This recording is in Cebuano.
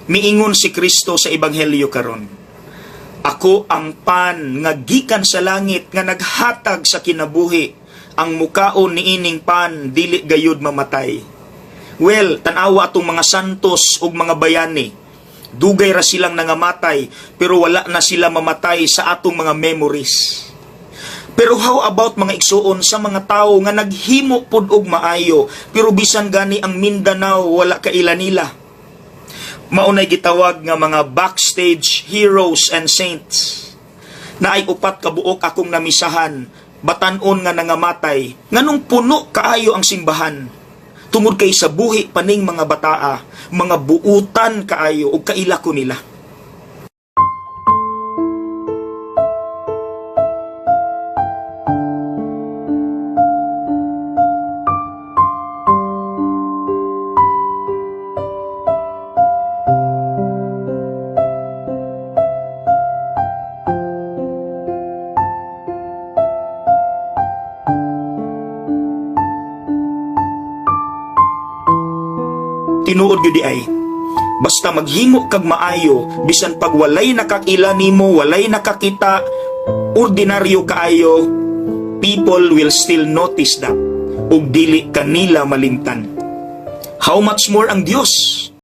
Miingon si Kristo sa Ebanghelyo karon, "Ako ang pan nga gikan sa langit nga naghatag sa kinabuhi. Ang mukaon niining pan dili gayud mamatay." Well, tan-awa atong mga santos ug mga bayani. Dugay ra silang nangamatay, pero wala na sila mamatay sa atong mga memories. Pero how about, mga igsuon, sa mga tawo nga naghimo pud og maayo, pero bisan gani ang Mindanao wala kaila nila? Maunay gitawag nga mga backstage heroes and saints. Naay upat ka buok akong namisahan, batanon nga nangamatay, nganong puno kaayo ang simbahan? Tungod kay sa buhi paning mga bataa, mga buutan kaayo ug kaila ko nila. Tinuod gyud ay basta maghimo kag maayo, bisan pag walay nakakila nimo, walay nakakita, ordinaryo kaayo, people will still notice that ug dili kanila malimtan. How much more ang Dios?